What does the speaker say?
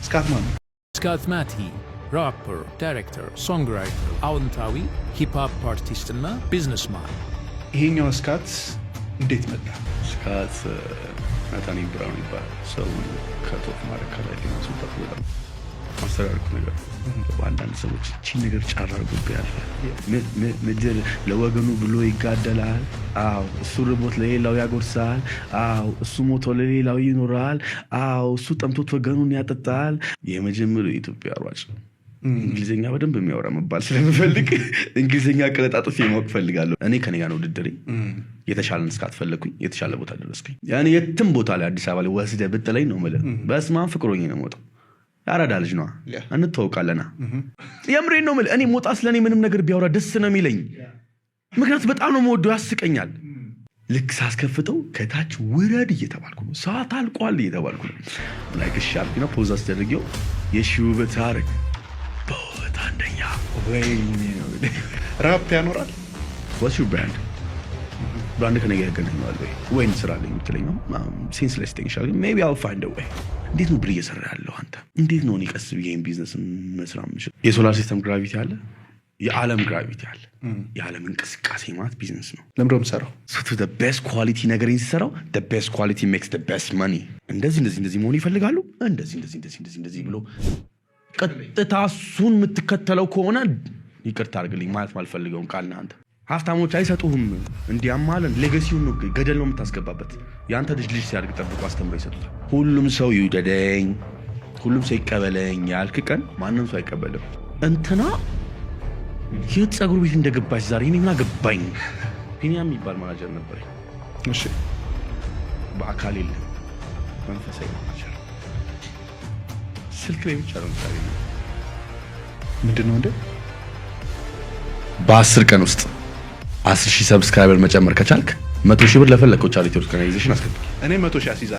ስካት ማን ነው? ስካት ማቲ rapper፣ director፣ songwriter፣ አዎንታዊ hip hop artist እና businessman። ይሄኛው ስካት እንዴት መጣ? ስካት ናታኒ ብራውን ይባላል። ሰውን cut off ማድረግ ከ life ማስወጣት በጣም ማስተዳደርኩት ነገር ነው። አንዳንድ ሰዎች እቺን ነገር ጫር አድርጎብህ ያልፋል። ምድር ለወገኑ ብሎ ይጋደላል። አዎ፣ እሱ ርቦት ለሌላው ያጎርሳል። አዎ፣ እሱ ሞቶ ለሌላው ይኖራል። አዎ፣ እሱ ጠምቶት ወገኑን ያጠጣል። የመጀመሪያው የኢትዮጵያ ሯጭ እንግሊዝኛ በደንብ የሚያወራ መባል ስለምፈልግ እንግሊዝኛ ቀለጣጥፌ ማወቅ ፈልጋለሁ። እኔ ከኔ ጋር ነው ውድድሬ። የተሻለን ስካት ፈለግኩኝ፣ የተሻለ ቦታ ደረስኩኝ። ያኔ የትም ቦታ ላይ አዲስ አበባ ላይ ወስደህ ብጥለኝ ነው የምልህ። በስመ አብ ፍቅሮኝ ነው የምወጣው። የአራዳ ልጅ ነዋ፣ እንተዋወቃለና። የምሬን ነው የምልህ። እኔ ሞጣ ስለእኔ ምንም ነገር ቢያወራ ደስ ነው የሚለኝ። ምክንያቱም በጣም ነው የምወደው፣ ያስቀኛል። ልክ ሳስከፍተው ከታች ውረድ እየተባልኩ ነው፣ ሰዓት አልቋል እየተባልኩ ነው። Like እሺ አልኩና pause አስደርጌው የሺ ውበት ሐረግ በውበት አንደኛ። ወይኔ ነው የምልህ። ራፕ ያኖራል? What's your brand? Brand ከነገ ያገናኘዋል ወይ ወይን ስራ አለኝ የምትለኝ ነው። Sense ላይ ስጠኝ ይሻላል። Maybe I'll find a way። እንዴት ነው ብር እየሰራ ያለው አንተ? እንዴት ነው እኔ ቀስ ብዬ ይሄን ቢዝነስ መስራት የምችለው? የ solar system gravity አለ፣ የዓለም gravity አለ። የዓለም እንቅስቃሴ ማለት ቢዝነስ ነው። ለምንድን ነው የምትሰራው? Best quality ነገር ሲሰራው best quality makes best money። እንደዚህ እንደዚህ እንደዚህ መሆን ይፈልጋሉ። እንደዚህ እንደዚህ እንደዚህ እንደዚህ እንደዚህ ብሎ ቀጥታ እሱን የምትከተለው ከሆነ፣ ይቅርታ አድርግልኝ ማለት ማልፈልገውን ቃል ነህ አንተ። ሀብታሞች አይሰጡህም። እንዲያማለን legacy ውን ነው ገደል ነው የምታስገባበት። የአንተ ልጅ ልጅ ሲያድግ ጠብቆ አስተምሮ ይሰጡታል። ሁሉም ሰው ይውደደኝ፣ ሁሉም ሰው ይቀበለኝ ያልክ ቀን ማንም ሰው አይቀበልም። እንትና የት ፀጉር ቤት እንደገባች ዛሬ እኔ ምን አገባኝ? ቢኒያም የሚባል ማናጀር ነበር። በአካል የለም፣ መንፈሳዊ ማናጀር ስልክ ላይ ብቻ ነው የምታገኘው። ምንድን ነው እንዴ? በ10 ቀን ውስጥ 10,000 subscriber መጨመር ከቻልክ 100,000 ብር ለፈለግከው charity organization አስገባ። እኔ 100,000 አስይዛለሁ።